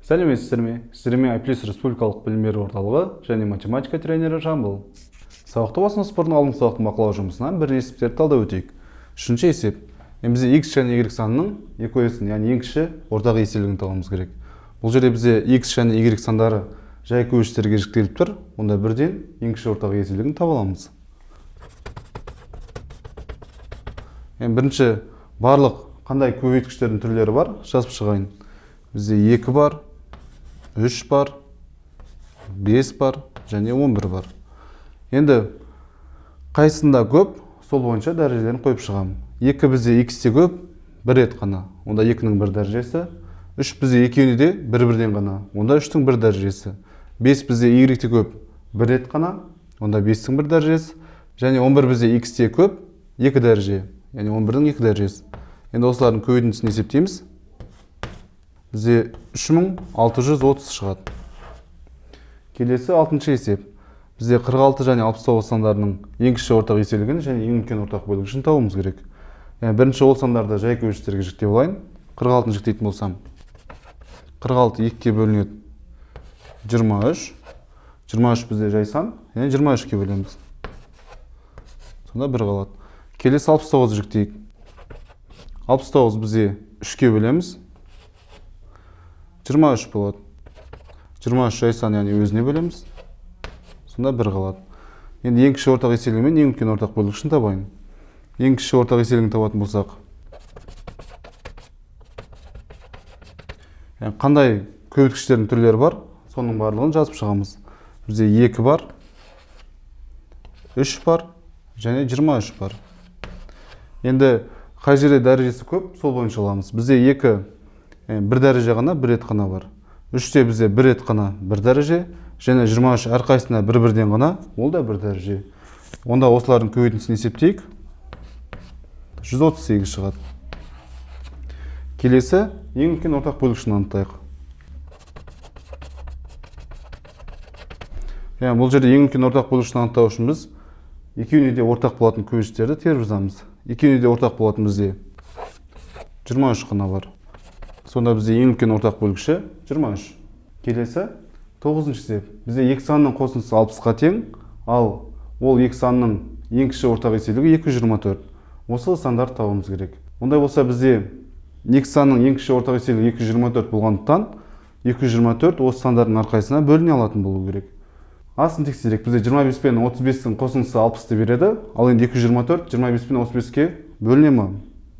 Сәлеметсіздер ме? Сіздермен iPlus Республикалық білім беру орталығы және математика тренері Жамбыл. Сабақты басымыз бұрын алдыңғы сабақтың бақылау жұмысынан бір есептерді талдап өтейік. Үшінші есеп. Енді бізде x және y санының екі өрісін, яғни ең кіші ортақ еселігін табуымыз керек. Бұл жерде бізде x және y сандары жай көбейткіштерге жіктеліп тұр. Онда бірден ең кіші ортақ еселігін таба аламыз. Енді бірінші барлық қандай көбейткіштердің түрлері бар, жазып шығайын. Бізде 2 бар, 3 бар, 5 бар және 11 бар. Енді қайсысында көп, сол бойынша дәрежелерін қойып шығамын. 2 бізде x-те көп, бір рет қана. Онда 2-нің бір дәрежесі. 3 бізде екеуіне де бір-бірден ғана. Онда 3-тің бір дәрежесі. 5 бізде y-те көп, бір рет қана. Онда 5-тің бір дәрежесі. Және 11 бізде x-те көп, 2 дәреже. Яғни 11-дің 2 дәрежесі. Енді осылардың көбейтіндісін есептейміз. Бізде 3630 шығады. Келесі алтыншы есеп. Бізде 46 және 69 сандарының ең кіші ортақ еселігін және ең үлкен ортақ бөлгішін табуымыз керек. Яғни бірінші ол сандарды жай көбейткіштерге жіктеп алайын. 46-ны жіктейтін болсам, 46 2-ге бөлінеді 23. 23 бізде жай сан, яғни 23-ке бөлеміз. Сонда 1 қалады. Келесі 69-ды жіктейік. 69 бізде 3-ке бөлеміз. 23 болады. 23 жай сан, яғни өзіне бөлеміз. Сонда 1 қалады. Енді ең кіші ортақ еселігі мен ең үлкен ортақ бөлгішін табайын. Ең кіші ортақ еселігін табатын болсақ, яғни қандай көбейткіштердің түрлері бар, соның барлығын жазып шығамыз. Бізде 2 бар, 3 бар және 23 бар. Енді қай жерде дәрежесі көп, сол бойынша аламыз. Бізде 2, бір дәреже ғана, бір рет қана бар. 3-те бізде бір рет қана бір дәреже, және 23 әрқайсысына бір-бірден ғана, ол да бір дәреже. Онда осылардың көбейтіндісін есептейік. 138 шығады. Келесі ең үлкен ортақ бөлгішін анықтайық. Яғни бұл жерде ең үлкен ортақ бөлгішін анықтау үшін біз екеуіне де ортақ болатын көбейткіштерді теріп жазамыз. Екеуіне де ортақ болатын бізде 23 қана бар. Сонда бізде ең үлкен ортақ бөлгіші 23. Келесі тоғызыншы есеп. Бізде екі санның қосындысы 60-қа тең, ал ол екі санның ең кіші ортақ еселігі 224. Осы сандарды табуымыз керек. Ондай болса бізде екі санның ең кіші ортақ еселігі 224 болғандықтан 224 осы сандардың әрқайсысына бөліне алатын болу керек. Астын тексерейік. Бізде 25 пен 35-тің қосындысы 60-ты береді. Ал енді 224 25 пен 35-ке бөліне ме?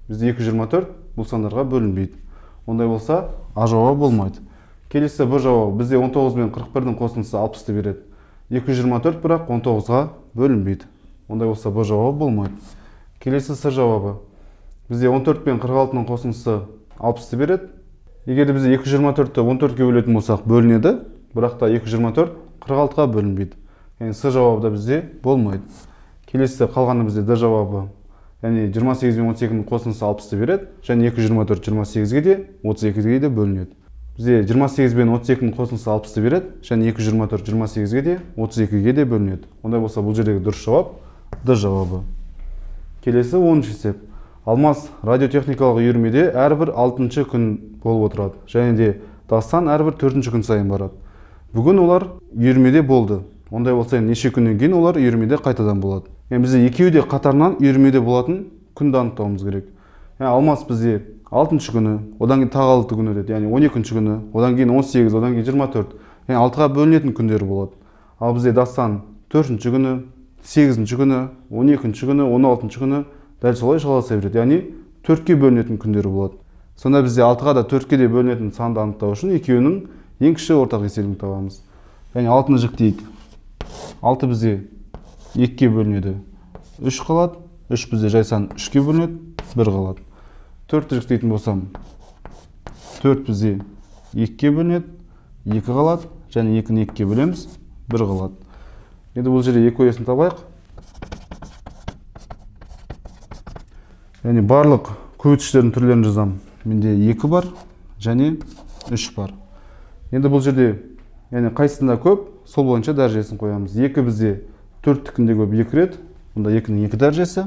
Бізде 224 бұл сандарға бөлінбейді. Ондай болса А жауабы болмайды. Келесі Б жауабы. Бізде 19 пен 41-дің қосындысы 60-ты береді. 224 бірақ 19-ға бөлінбейді. Ондай болса Б жауабы болмайды. Келесі С жауабы. Бізде 14 пен 46-ның қосындысы 60-ты береді. Егер де бізде 224-ті 14-ке бөлетін болсақ, бөлінеді, бірақ та 224 46-ға бөлінбейді. Яғни С жауабы да бізде болмайды. Келесі қалғаны бізде Д жауабы. Яғни 28 пен 32-нің қосындысы 60-ты береді, және 224 28-ге де 32-ге де бөлінеді. Бізде 28 пен 32-нің қосындысы 60-ты береді, және 224 28-ге де 32-ге де бөлінеді. Ондай болса бұл жердегі дұрыс жауап Д жауабы. Келесі 10-шы есеп. Алмас радиотехникалық үйірмеде әрбір 6-шы күн болып отырады, және де Дастан әрбір 4-ші күн сайын барады. Бүгін олар үйірмеде болды. Ондай болса енді неше күннен кейін олар үйірмеде қайтадан болады? Яғни бізде екеуі де қатарынан үйірмеде болатын күнді анықтауымыз керек. Яғни Алмас бізде 6-шы күні, одан кейін тағы 6 күн өтеді, яғни 12-ші күні, одан кейін 18, одан кейін 24. Яғни 6-ға бөлінетін күндері болады. Ал бізде Дастан 4-ші күні, 8-ші күні, 12-ші күні, 16-шы күні дәл солай жалғаса береді. Яғни 4-ке бөлінетін күндері болады. Сонда бізде 6-ға да 4-ке де бөлінетін санды анықтау үшін екеуінің ең кіші ортақ еселігін табамыз. Яғни 6-ны жіктейік. 6 бізде 2-ге бөлінеді, 3 қалады. 3 бізде жай сан 3-ке бөлінеді, 1 қалады. 4-ті жіктейтін болсам, 4 бізде 2-ге бөлінеді, 2 қалады, және 2-ні 2-ге бөлеміз, 1 қалады. Енді бұл жерде екі өресін табайық. Яғни барлық көбейткіштердің түрлерін жазамын. Менде 2 бар және 3 бар. Енді бұл жерде яғни қайсысында көп, сол бойынша дәрежесін қоямыз. 2 бізде 4-тікінде көп 2 рет, онда 2-нің 2 дәрежесі.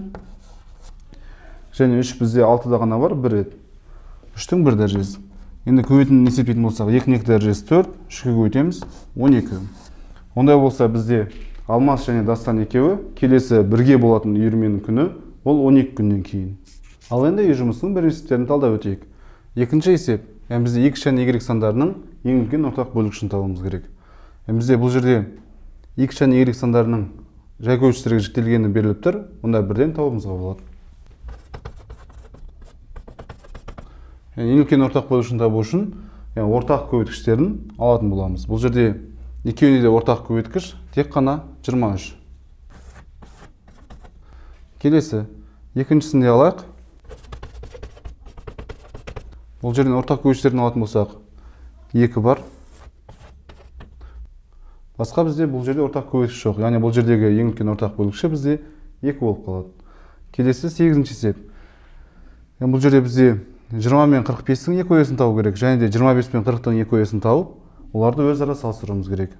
Және 3 бізде 6-да ғана бар, 1 рет. 3-тің 1 дәрежесі. Енді көбейтіндіні есептейтін болсақ, 2-ның 2 дәрежесі 4, 3-ке көбейтеміз 12. Ондай болса бізде Алмас және Дастан екеуі келесі бірге болатын үйірменің күні ол 12 күннен кейін. Ал енді үй жұмысының бір есептерін талдап өтейік. Екінші есеп, яғни бізде x және y сандарының ең үлкен ортақ бөлгішін табуымыз керек. Яғни бізде бұл жерде x және y сандарының жай көбейткіштерге жіктелгені беріліп тұр, онда бірден табуымызға болады. Яғни ең үлкен ортақ бөлгішін табу үшін ортақ көбейткіштерін алатын боламыз. Бұл жерде екеуіне де ортақ көбейткіш тек қана 23. Келесі екіншісін де алайық. Бұл жерден ортақ көбейткіштерін алатын болсақ 2 бар. Басқа бізде бұл жерде ортақ көбейткіш жоқ. Яғни бұл жердегі ең үлкен ортақ бөлгіші бізде 2 болып қалады. Келесі 8-ші есеп. Яғни бұл жерде бізде 20 мен 45-тің екі өсін табу керек. Және де 25 пен 40-тың екі өсін тауып, оларды өзара салыстыруымыз керек.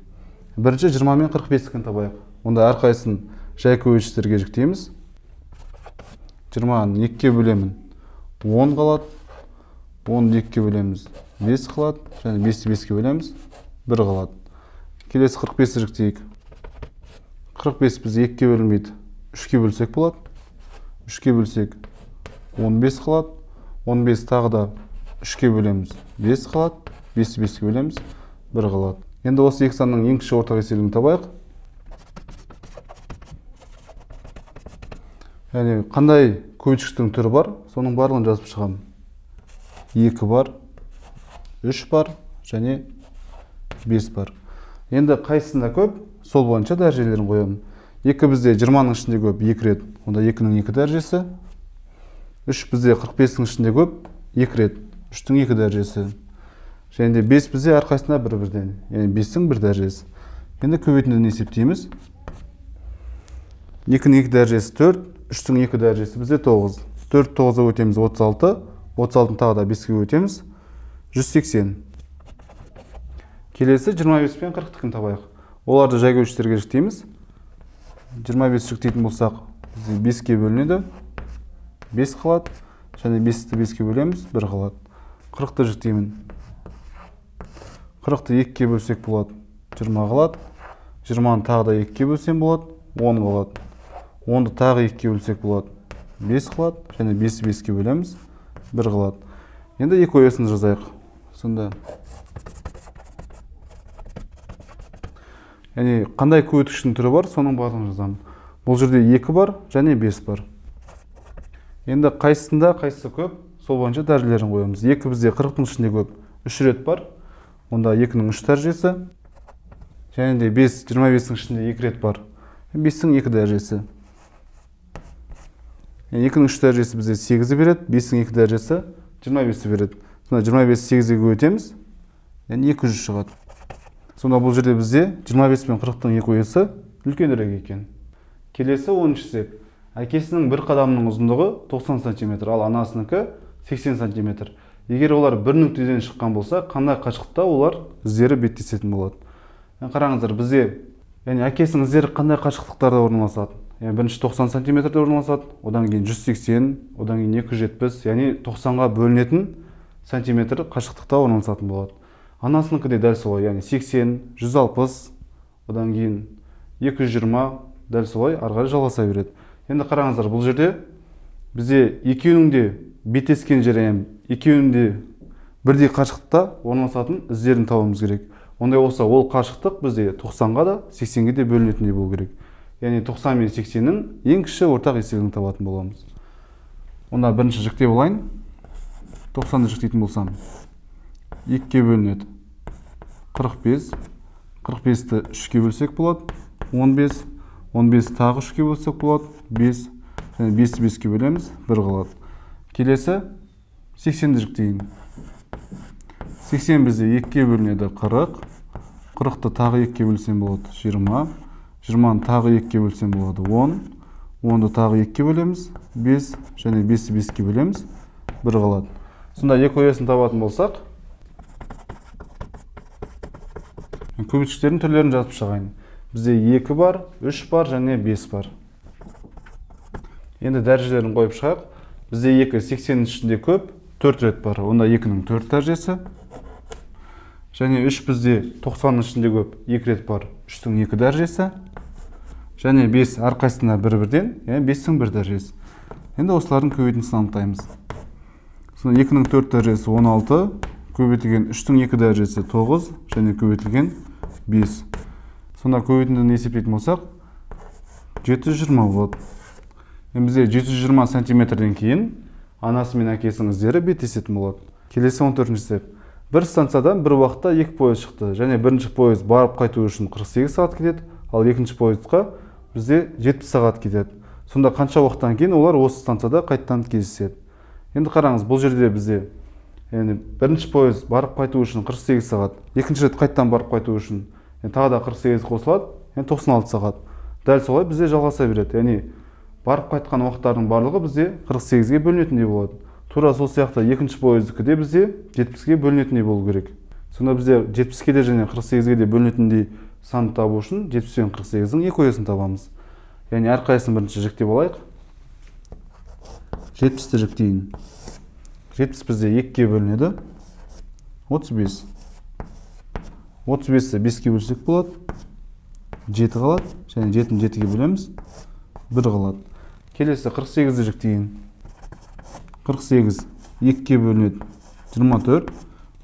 Бірінші 20 мен 45-тікін табайық. Онда әрқайсысын жай көбейткіштерге жіктейміз. 20-ны 2-ге бөлемін, 10 қалады. 10-ды 2-ге бөлеміз, 5 қалады. Және 5-ті 5-ке бөлеміз, 1 қалады. Келесі 45-ті жіктейік. 45 бізде 2-ге бөлінбейді, 3-ке бөлсек болады. 3-ке бөлсек 15 қалады. 15 тағы да 3-ке бөлеміз, 5 қалады. 5-ті 5-ке бөлеміз, 1 қалады. Енді осы екі санның ең кіші ортақ еселігін табайық. Яғни қандай көбейткіштің түрі бар, соның барлығын жазып шығамын. 2 бар, 3 бар және 5 бар. Енді қайсысында көп, сол бойынша дәрежелерін қоямын. 2 бізде 20-ның ішінде көп, 2 рет. Онда 2-нің 2 дәрежесі. 3 бізде 45-тің ішінде көп, 2 рет. 3-тің 2 дәрежесі. Және де 5 бізде әрқайсысында бір-бірден. Яғни 5-тің 1 дәрежесі. Енді көбейтіндіні есептейміз. 2-нің 2 дәрежесі 4, 3-тің 2 дәрежесі бізде 9. 4 9-ға өтеміз 36, 36-ны тағы да 5-ке өтеміз 180. Келесі 25 пен 40-тікін табайық. Оларды жай көбейткіштерге жіктейміз. 25 жіктейтін болсақ, бізде 5-ке бөлінеді, 5 қалады. Және 5-ті 5-ке бөлеміз, 1 қалады. 40-ты жіктеймін. 40-ты 2-ке бөлсек болады, 20 қалады. 20-ны тағы да 2-ке бөлсем болады, 10 қалады. 10-ды тағы 2-ке бөлсек болады, 5 қалады. Және 5-ті 5-ке бөлеміз, 1 қалады. Енді екі өсін жазайық. Сонда яғни қандай көбейткіштің түрі бар, соның барлығын жазамын. Бұл жерде 2 бар және 5 бар. Енді қайсысында қайсысы көп, сол бойынша дәрежелерін қоямыз. 2 бізде 40-тың ішінде көп, 3 рет бар. Онда 2-нің 3 дәрежесі. Және де 5 25-тің ішінде 2 рет бар. 5-тің 2 дәрежесі. 2-нің 3 дәрежесі бізде 8-ді береді, 5-тің 2 дәрежесі 25-ті береді. Сонда 25 8-ге көбейтеміз, яғни 200 шығады. Сонда бұл жерде бізде 25 пен 40-тың екі өсі үлкенірек екен. Келесі 10-шы есеп. Әкесінің бір қадамының ұзындығы 90 сантиметр, ал анасынікі 80 сантиметр. Егер олар бір нүктеден шыққан болса, қандай қашықтықта олар іздері беттесетін болады? Қараңыздар, бізде яғни әкесінің іздері қандай қашықтықтарда орналасады? Яғни бірінші 90 сантиметрде орналасады, одан кейін 180, одан кейін 270, яғни 90-ға бөлінетін сантиметр қашықтықта орналасатын болады. Анасыныкі де дәл солай, яғни 80, 160, одан кейін 220, дәл солай ары қарай жалғаса береді. Енді қараңыздар, бұл жерде бізде екеуінің де беттескен жері, яғни екеуінің де бірдей қашықтықта орналасатын іздерін табуымыз керек. Ондай болса, ол қашықтық бізде 90-ға да, 80-ге де бөлінетіндей болу керек. Яғни 90 мен 80-нің ең кіші ортақ еселігін табатын боламыз. Онда бірінші жіктеп алайын. 90-ды жіктейтін болсам, 2-ге бөлінеді 45, 45-ті 3-ке бөлсек болады 15, 15 тағы 3-ке бөлсек болады 5, және 5-ті 5-ке бөлеміз, 1 қалады. Келесі 80-ді жіктейін. 80 бізде 2-ге бөлінеді 40, 40-ты тағы 2-ге бөлсем болады 20, 20-ны тағы 2-ге бөлсем болады 10, 10-ды тағы 2-ге бөлеміз 5, және 5-ті 5-ке бөлеміз, 1 қалады. Сонда екі өсін табатын болсақ, көбейткіштердің түрлерін жазып шығайын. Бізде 2 бар, 3 бар және 5 бар. Енді дәрежелерін қойып шығайық. Бізде 2 80-нің ішінде көп, 4 рет бар. Онда 2-нің 4 дәрежесі. Және 3 бізде 90-ның ішінде көп, 2 рет бар, 3-тің 2 дәрежесі. Және 5 әрқайсысына бір-бірден, яғни 5-тің 1 дәрежесі. Енді осылардың көбейтіндісін анықтаймыз. Сонда 2-нің 4 дәрежесі 16, көбейтілген 3-тің 2 дәрежесі 9 және көбейтілген 5. Сонда көбейтіндіні есептейтін болсақ, 720 болады. Енді бізде 720 сантиметрден кейін анасы мен әкесінің іздері беттесетін болады. Келесі 14-ші есеп. Бір станциядан бір уақытта екі пойыз шықты. Және бірінші пойыз барып қайту үшін 48 сағат кетеді, ал екінші пойызға бізде 70 сағат кетеді. Сонда қанша уақыттан кейін олар осы станцияда қайтадан кездеседі? Енді қараңыз, бұл жерде бізде яғни бірінші пойыз барып қайту үшін 48 сағат, екінші рет қайтадан барып қайту үшін тағы да 48 қосылады, яғни 96 сағат. Дәл солай бізде жалғаса береді. Яғни барып қайтқан уақыттардың барлығы бізде 48-ге бөлінетіндей болады. Тура сол сияқты екінші пойыздікі де бізде 70-ге бөлінетіндей болу керек. Сонда бізде 70-ке де және 48-ге де бөлінетіндей санды табу үшін 70 пен 48-дің екі ойысын табамыз. Яғни әрқайсысын бірінші жіктеп алайық. 70-ті жіктейін. 70 бізде 2-ге бөлінеді. 35. 35-ті 5-ке бөлсек болады. 7 қалады. Және 7-ні 7-ге бөлеміз. 1 қалады. Келесі 48-ді жіктейін. 48 2-ге бөлінеді. 24.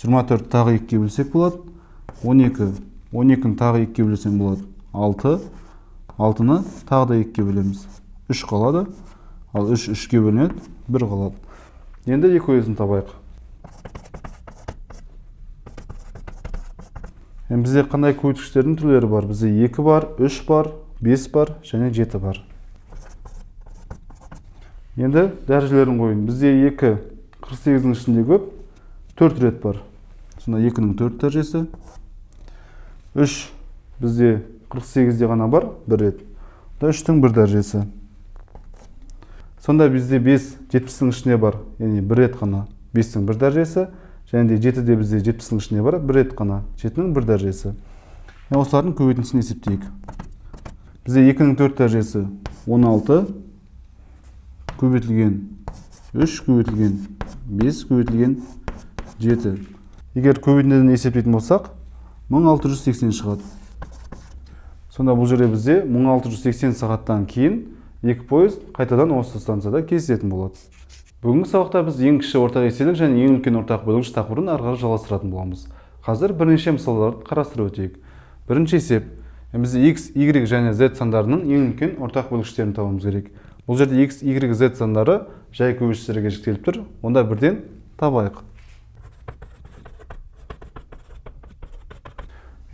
24 тағы 2-ге бөлсек болады. 12. 12-ні тағы 2-ге бөлсем болады. 6. 6-ны тағы да 2-ге бөлеміз. 3 қалады. Ал 3 3-ге бөлінеді, 1 қалады. Енді екі ойысын табайық. Енді бізде қандай көбейткіштердің түрлері бар? Бізде 2 бар, 3 бар, 5 бар және 7 бар. Енді дәрежелерін қояйын. Бізде 2 48-дің ішінде көп, 4 рет бар. Сонда 2-нің 4 дәрежесі. 3 бізде 48-де ғана бар, 1 рет. Да 3-тің 1 дәрежесі. Сонда бізде 5 70-дің ішінде бар, яғни 1 рет қана 5-тің 1 дәрежесі. Және де 7-де бізде 70-дің ішінде бар, 1 рет қана 7-нің 1 дәрежесі. Яғни осылардың көбейтіндісін есептейік. Бізде 2-нің 4 дәрежесі 16 көбейтілген 3 көбейтілген 5 көбейтілген 7. Егер көбейтіндіні есептейтін болсақ, 1680 шығады. Сонда бұл жерде бізде 1680 сағаттан кейін екі пойыз қайтадан осы станцияда кездесетін болады. Бүгінгі сабақта біз ең кіші ортақ еселік және ең үлкен ортақ бөлгіш тақырыбын ары қарай жалғастыратын боламыз. Қазір бірнеше мысалдарды қарастырып өтейік. Бірінші есеп. Бізде x, y және z сандарының ең үлкен ортақ бөлгіштерін табуымыз керек. Бұл жерде x, y, z сандары жай көбейткіштерге жіктеліп тұр. Онда бірден табайық.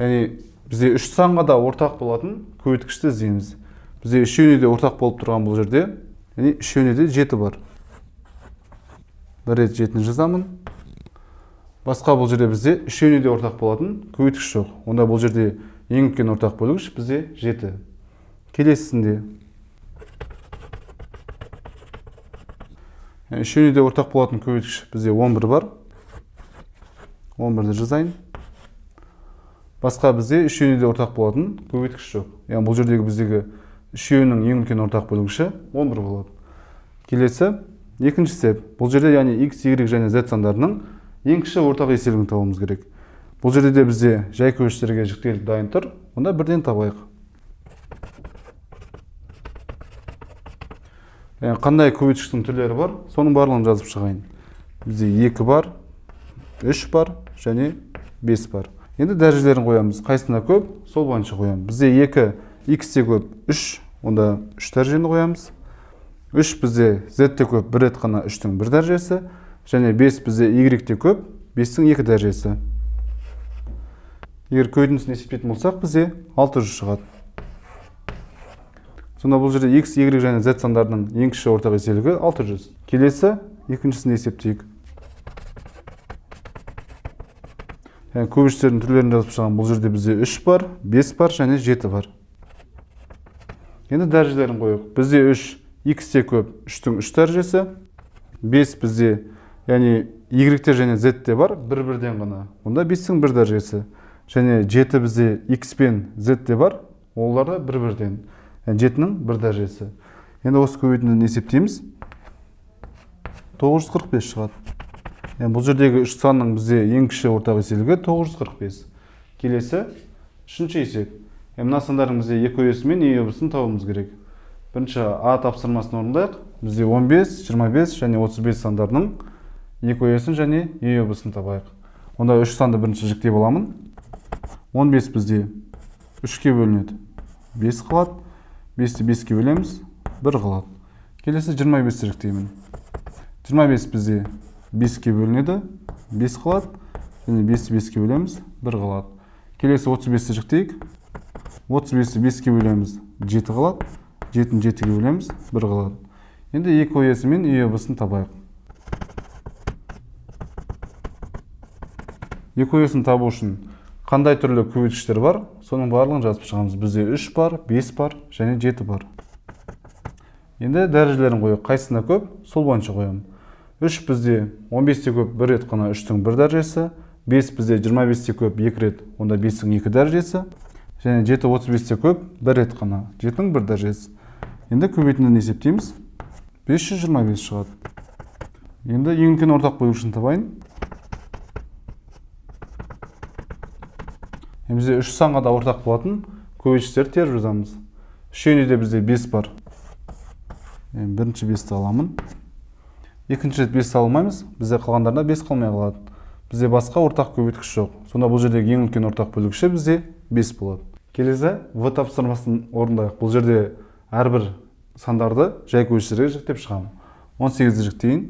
Яғни бізде 3 санға да ортақ болатын көбейткішті іздейміз. Бізде үшеуіне де ортақ болып тұрған бұл жерде, яғни үшеуіне де 7 бар. Бір рет 7-ні жазамын. Басқа бұл жерде бізде үшеуіне де ортақ болатын көбейткіш жоқ. Онда бұл жерде ең үлкен ортақ бөлгіш бізде 7. Келесісінде үшеуіне де ортақ болатын көбейткіш бізде 11 бар. 11-ді жазайын. Басқа бізде үшеуіне де ортақ болатын көбейткіш жоқ. Яғни бұл жердегі біздегі үшеуінің ең үлкен ортақ бөлгіші 11 болады. Келесі екінші есеп. Бұл жерде яғни x, y және z сандарының ең кіші ортақ еселігін табуымыз керек. Бұл жерде де бізде жай көбейткіштерге жіктеліп дайын тұр. Онда бірден табайық. Яғни қандай көбейткіштің түрлері бар, соның барлығын жазып шығайын. Бізде 2 бар, 3 бар және 5 бар. Енді дәрежелерін қоямыз. Қайсысына көп, сол бойынша қоямыз. Бізде 2, x-те көп 3, онда 3 дәрежені қоямыз. 3 бізде z-те көп, бір рет қана 3-тің 1 дәрежесі. Және 5 бізде y-те көп, 5-тің 2 дәрежесі. Егер көбейтіндісін есептейтін болсақ, бізде 600 шығады. Сонда бұл жерде x, y және z сандарының ең кіші ортақ еселігі 600. Келесі екіншісін есептейік. Яғни көбейткіштердің түрлерін жазып шығамын. Бұл жерде бізде 3 бар, 5 бар және 7 бар. Енді дәрежелерін қояйық. Бізде 3, x-те көп, 3-тің 3 дәрежесі. 5 бізде, яғни y-те және z-те бар, бір-бірден ғана. Онда 5-тің 1 дәрежесі. Және 7 бізде x пен z-те бар, олар да бір-бірден. Яғни 7-нің 1 дәрежесі. Енді осы көбейтіндіні есептейміз. 945 шығады. Бұл жердегі үш санның бізде ең кіші ортақ еселігі 945. Келесі үшінші есеп. Мына сандардың бізде екі ОС мен ЕОБ-сын табуымыз керек. Бірінші А тапсырмасын орындайық. Бізде 15, 25 және 35 сандарының екі ОС-ын және ЕОБ-сын табайық. Онда үш санды бірінші жіктеп аламын. 15 бізде 3-ке бөлінеді, 5 қалады. 5-ті 5-ке бөлеміз, 1 қалады. Келесі 25-ті жіктеймін. 25 бізде 5-ке бөлінеді, 5 қалады. Және 5-ті 5-ке бөлеміз, 1 қалады. Келесі 35-ті жіктейік. 35-ті 5-ке бөлеміз, 7 қалады. 7-ні 7-ге бөлеміз, 1 қалады. Енді екі ОС мен ЕОБ-сын табайық. Екі ОС-ын табу үшін қандай түрлі көбейткіштер бар, соның барлығын жазып шығамыз. Бізде 3 бар, 5 бар және 7 бар. Енді дәрежелерін қояйық. Қайсысына көп, сол бойынша қоямын. 3 бізде 15-те көп бір рет қана 3-тің бір дәрежесі, 5 бізде 25-те көп екі рет, онда 5-тің екі дәрежесі, және 7 35-те көп бір рет қана 7-нің бір дәрежесі. Енді көбейтіндіні есептейміз. 525 шығады. Енді ең үлкен ортақ бөлгішін табайын. Енді бізде 3 санға да ортақ болатын көбейткіштерді теріп жазамыз. Үшеуінде де бізде 5 бар. Енді бірінші 5-ті аламын. Екінші рет 5 алмаймыз, бізде қалғандарында 5 қалмай қалады. Бізде басқа ортақ көбейткіш жоқ. Сонда бұл жердегі ең үлкен ортақ бөлгіші бізде 5 болады. Келесі В тапсырмасын орындайық. Бұл жерде әрбір сандарды жай көбейткіштерге жіктеп шығамын. 18-ді жіктейін.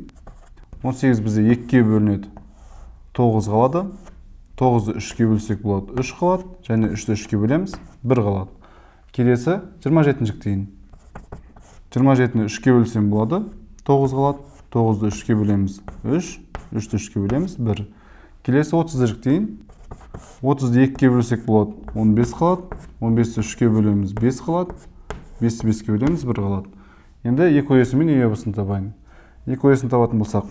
18 бізде 2-ге бөлінеді, 9 қалады. 9-ды 3-ке бөлсек болады, 3 қалады. Және 3-ті 3-ке бөлеміз, 1 қалады. Келесі 27-ні жіктейін. 27-ні 3-ке бөлсем болады, 9 қалады. 9-ды 3-ке бөлеміз, 3, 3-ті 3-ке бөлеміз, 1. Келесі 30-ды жіктейін. 30-ды 2-ге бөлсек болады, 15 қалады. 15-ті 3-ке бөлеміз, 5 қалады. 5-ті 5-ке бөлеміз, 1 қалады. Енді екі ОС мен ЕОБ-сын табайын. Екі ОС-ын табатын болсақ,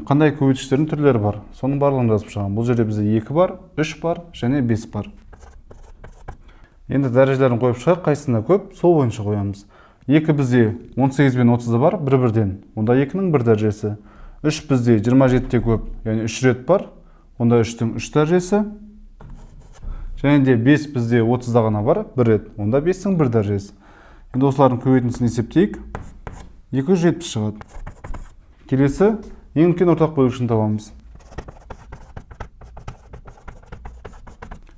қандай көбейткіштердің түрлері бар, соның барлығын жазып шығамын. Бұл жерде бізде 2 бар, 3 бар және 5 бар. Енді дәрежелерін қойып шығайық, қайсысына көп, сол бойынша қоямыз. 2 бізде 18 бен 30 бар, бір-бірден. Онда 2-нің бір дәрежесі. 3 бізде 27-те көп, яғни 3 рет бар. Онда 3-тің 3 дәрежесі. Және де 5 бізде 30-да ғана бар, бір рет. Онда 5-тің бір дәрежесі. Енді осылардың көбейтіндісін есептейік. 270 шығады. Келесі ең үлкен ортақ бөлгішін табамыз.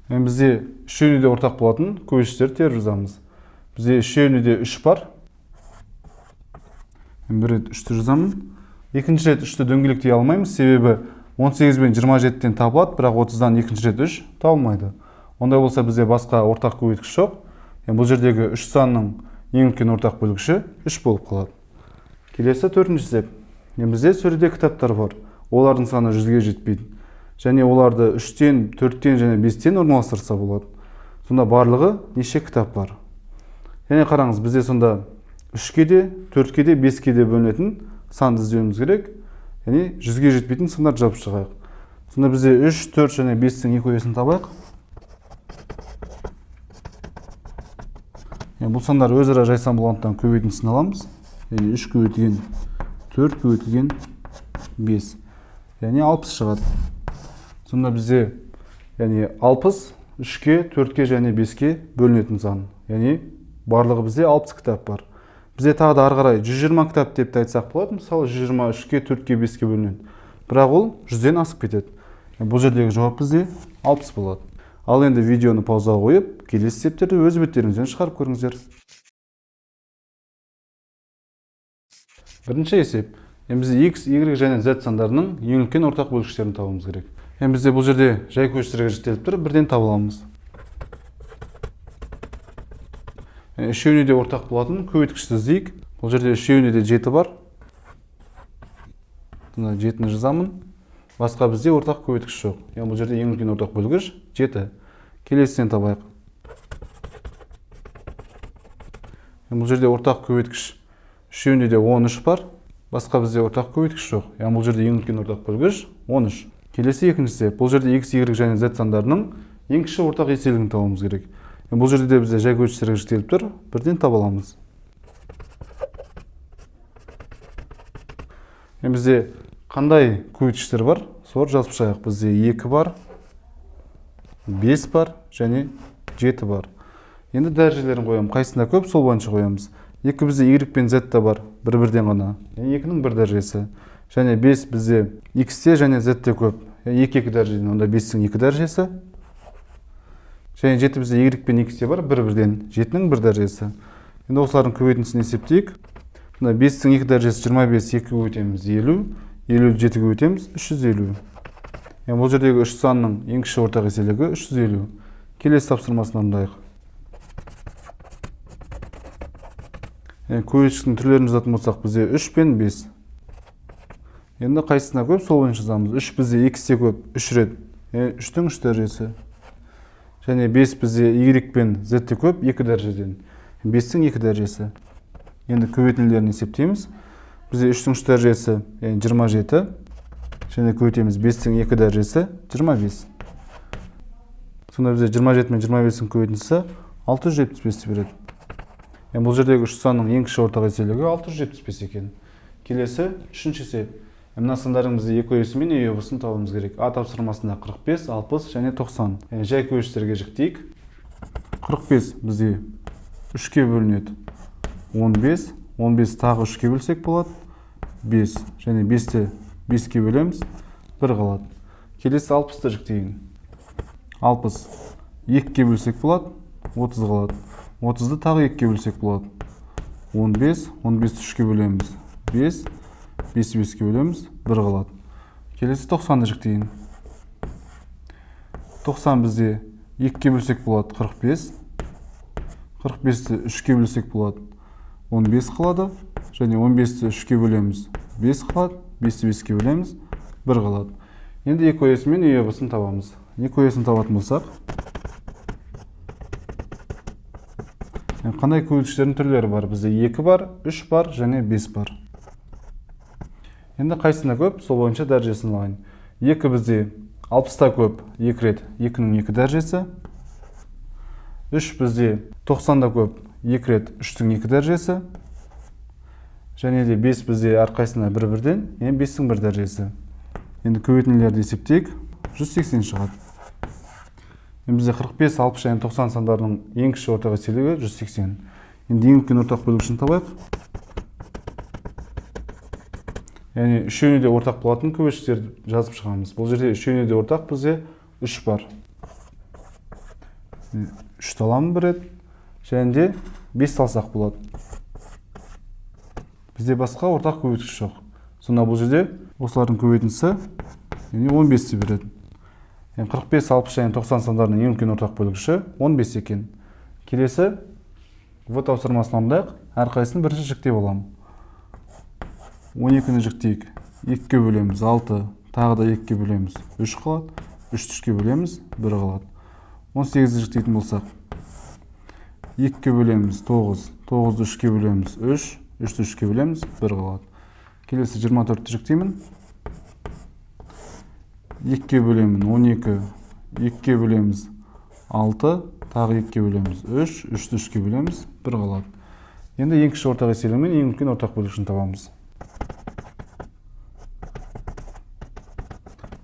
Енді бізде үшеуіне де ортақ болатын көбейткіштерді теріп жазамыз. Бізде үшеуіне де 3 бар. Енді бір рет 3-ті жазамын. Екінші рет 3-ті дөңгелектей алмаймыз, себебі 18 бен 27-тен табылады, бірақ 30-дан екінші рет 3 табылмайды. Ондай болса бізде басқа ортақ көбейткіш жоқ. Енді бұл жердегі 3 санның ең үлкен ортақ бөлгіші 3 болып қалады. Келесі төртінші есеп. Енді бізде сөреде кітаптар бар. Олардың саны 100-ге жетпейді. Және оларды 3-тен, 4-тен және 5-тен орналастырса болады. Сонда барлығы неше кітап бар? Және қараңыз, бізде сонда 3-ке де, 4-ке де, 5-ке де бөлінетін санды іздеуіміз керек. Яғни 100-ге жетпейтін сандарды жазып шығайық. Сонда бізде 3, 4 және 5-тің екі ОС-ын табайық. Яғни бұл сандар өзара жай сан болғандықтан көбейтіндісін аламыз. Яғни 3 көбейтілген 4 көбейтілген 5. Яғни 60 шығады. Сонда бізде яғни 60 3-ке, 4-ке және 5-ке бөлінетін сан. Яғни барлығы бізде 60 кітап бар. Бізде тағы да ары қарай 120 кітап деп те айтсақ болады. Мысалы 123-ке, 4-ке, 5-ке бөлінеді. Бірақ ол 100-ден асып кетеді. Бұл жердегі жауап бізде 60 болады. Ал енді видеоны паузаға қойып, келесі есептерді өз беттеріңізден шығарып көріңіздер. Бірінші есеп. Енді бізде X, Y және Z сандарының ең үлкен ортақ бөлгіштерін табуымыз керек. Енді бізде бұл жерде жай көбейткіштерге жіктеліп тұр, бірден таба аламыз. Үшеуіне де ортақ болатын көбейткішті іздейік. Бұл жерде үшеуіне де 7 бар. Мына 7-ні жазамын. Басқа бізде ортақ көбейткіш жоқ. Яғни бұл жерде ең үлкен ортақ бөлгіш 7. Келесісінен табайық. Бұл жерде ортақ көбейткіш үшеуінде де 13 бар. Басқа бізде ортақ көбейткіш жоқ. Яғни бұл жерде ең үлкен ортақ бөлгіш 13. Келесі екіншісі. Бұл жерде X, Y және Z сандарының ең кіші ортақ еселігін табуымыз керек. Бұл жерде де бізде жай көбейткіштерге жіктеліп тұр. Бірден таба аламыз. Енді бізде қандай көбейткіштер бар, соларды жазып шығайық. Бізде 2 бар, 5 бар және 7 бар. Енді дәрежелерін қоямын. Қайсысында көп, сол бойынша қоямыз. 2 бізде Y пен Z та бар, бір-бірден ғана. Яғни 2-нің бір дәрежесі. Және 5 бізде X-те және Z-те көп. Яғни 2 екі дәрежеден, онда 5-тің 2 дәрежесі. Және 7 бізде Y пен X-те бар, бір-бірден, 7-нің бір дәрежесі. Енді осылардың көбейтіндісін есептейік. Мына 5-тің 2 дәрежесі 25, 2 көбейтеміз 50, 50-ді 7 көбейтеміз 350. Яғни бұл жердегі 3 санның ең кіші ортақ еселігі 350. Келесі тапсырмасын орындайық. Яғни көбейткіштің түрлерін жазатын болсақ, бізде 3 пен 5. Енді қайсысына көп, сол бойынша жазамыз. 3 бізде X-те көп, 3 рет. Яғни 3-тің 3 дәрежесі. Және 5 бізде Y пен Z-те көп, 2 дәрежеден. 5-тің 2 дәрежесі. Енді көбейтінділерін есептейміз. Бізде 3-тің 3 дәрежесі, яғни 27. Және көбейтеміз 5-тің 2 дәрежесі 25. Сонда бізде 27 мен 25-тің көбейтіндісі 675 береді. Яғни бұл жердегі 3 санның ең кіші ортақ еселігі 675 екен. Келесі үшінші есеп. Мына сандардың бізде екі ОС мен ЕОС-ын табуымыз керек. А тапсырмасында 45, 60 және 90. Яғни жай көбейткіштерге жіктейік. 45 бізде 3-ке бөлінеді. 15, 15 тағы 3-ке бөлсек болады. 5 және 5-ті 5-ке бөлеміз, 1 қалады. Келесі 60-ты жіктейін. 60 2-ке бөлсек болады, 30 қалады. 30-ды тағы 2-ке бөлсек болады. 15, 15-ті 3-ке бөлеміз, 5, 5-ті 5-ке бөлеміз, 1 қалады. Келесі 90-ды жіктейін. 90 бізде 2-ке бөлсек болады, 45. 45-ті 3-ке бөлсек болады, 15 қалады. Және 15-ті 3-ке бөлеміз, 5 қалады. 5-ті 5-ке бөлеміз, 1 қалады. Енді екі ОС мен ЕОС-ын табамыз. Екі ОС-ын табатын болсақ, қандай көбейткіштердің түрлері бар? Бізде 2 бар, 3 бар және 5 бар. Енді қайсысында көп, сол бойынша дәрежесін алайын. 2 бізде 60-та көп, 2 рет, 2-нің 2 дәрежесі. 3 бізде 90-да көп, 2 рет, 3-тің 2 дәрежесі. Және де 5 бізде әрқайсысына бір-бірден, яғни 5-тің 1 дәрежесі. Енді көбейтінділерді есептейік, 180 шығады. Енді бізде 45, 60 және 90 сандарының ең кіші ортақ еселігі 180. Енді ең үлкен ортақ бөлгішін табайық. Яғни үшеуіне де ортақ болатын көбейткіштерді жазып шығамыз. Бұл жерде үшеуіне де ортақ бізде 3 бар. 3-ті аламын бір рет, және де 5 алсақ болады. Бізде басқа ортақ көбейткіш жоқ. Сонда бұл жерде осылардың көбейтіндісі яғни 15-ті береді. Яғни 45, 60 және 90 сандарының ең үлкен ортақ бөлгіші 15 екен. Келесі В тапсырмасын орындайық. Әрқайсысын бірінші жіктеп аламын. 12-ні жіктейік. 2-ке бөлеміз, 6, тағы да 2-ке бөлеміз, 3 қалады. 3-ті 3-ке бөлеміз, 1 қалады. 18-ді жіктейтін болсақ, 2-ке бөлеміз, 9, 9-ды 3-ке бөлеміз, 3, 3-ті 3-ке бөлеміз, 1 қалады. Келесі 24-ті жіктеймін. 2-ке бөлемін, 12, 2-ке бөлеміз, 6, тағы 2-ке бөлеміз, 3, 3-ті 3-ке бөлеміз, 1 қалады. Енді ең кіші ортақ еселігі мен ең үлкен ортақ бөлгішін табамыз.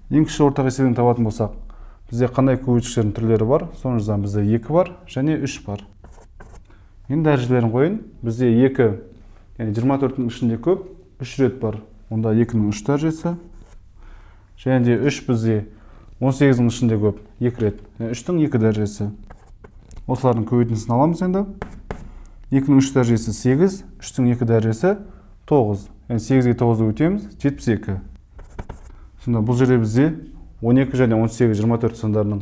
Ең кіші ортақ еселігін табатын болсақ, бізде қандай көбейткіштердің түрлері бар? Соны жазамыз. Бізде 2 бар және 3 бар. Енді дәрежелерін қояйын. Бізде 2, яғни 24-тің ішінде көп, 3 рет бар. Онда 2-нің 3 дәрежесі. Және де 3 бізде 18-нің ішінде көп, 2 рет. Яғни 3-тің 2 дәрежесі. Осылардың көбейтіндісін аламыз енді. 2-нің 3 дәрежесі 8, 3-тің 2 дәрежесі 9. Яғни 8-ге 9-ды өтеміз, 72. Сонда бұл жерде бізде 12 және 18, 24 сандарының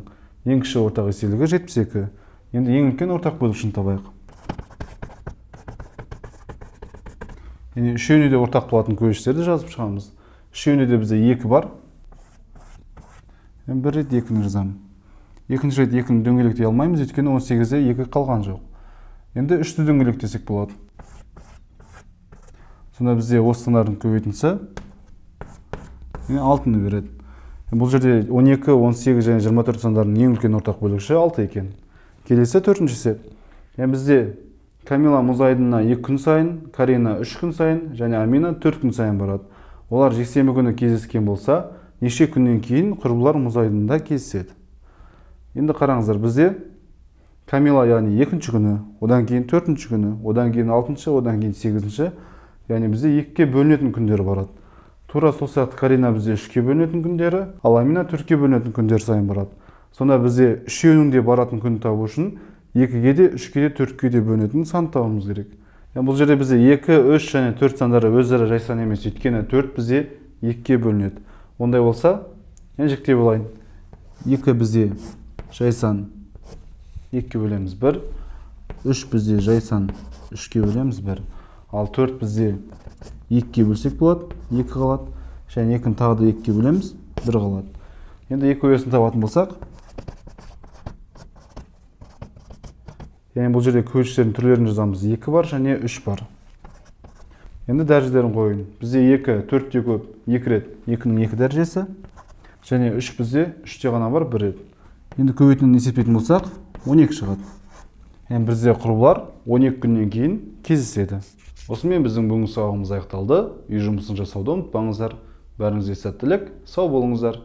ең кіші ортақ еселігі 72. Енді ең үлкен ортақ бөлгішін табайық. Яғни үшеуіне де ортақ болатын көбейткіштерді жазып шығамыз. Үшеуіне де бізде 2 бар. Енді бір рет 2-ні жазамын. Екінші рет 2-ні дөңгелектей алмаймыз, өйткені 18-де 2 қалған жоқ. Енді 3-ті дөңгелектесек болады. Сонда бізде осы сандардың көбейтіндісі 6-ны береді. Бұл жерде 12, 18 және 24 сандарының ең үлкен ортақ бөлгіші 6 екен. Келесі төртінші есеп. Яғни бізде Камила мұз айдынына 2 күн сайын, Карина 3 күн сайын және Амина 4 күн сайын барады. Олар жексенбі күні кездескен болса, неше күннен кейін құрбылар мұз айдынында кездеседі? Енді қараңыздар, бізде Камила, яғни екінші күні, одан кейін төртінші күні, одан кейін алтыншы, одан кейін сегізінші, яғни бізде екіге бөлінетін күндері барады. Тура сол сияқты Карина бізде үшке бөлінетін күндері, ал Амина төртке бөлінетін күндер сайын барады. Сонда бізде үшеуінің де баратын күнін табу үшін екіге де, үшке де, төртке де бөлінетін сан табуымыз керек. Яғни бұл жерде бізде 2, 3 және 4 сандары өзара жай сан емес, өйткені 4 бізде екіге бөлінеді. Ондай болса, мен жіктеп алайын. 2 бізде жай сан, екіге бөлеміз 1, 3 бізде жай сан, үшке бөлеміз 1. Ал 4 бізде екіге бөлсек болады, 2 қалады. Және екіні тағы да екіге бөлеміз, 1 қалады. Енді екі көбейгісін табатын болсақ, яғни бұл жерде көбейгіштердің түрлерін жазамыз. 2 бар және 3 бар. Енді дәрежелерін қояйын. Бізде 2, 4-те көп, 2 рет, 2-нің 2 дәрежесі. Және 3 бізде 3-те ғана бар, 1 рет. Енді көбейтінін есептейтін болсақ, 12 шығады. Яғни бізде құрбылар 12 күннен кейін кездеседі. Осымен біздің бүгінгі сабағымыз аяқталды. Үй жұмысын жасауды ұмытпаңыздар. Бәріңізге сәттілік, сау болыңыздар.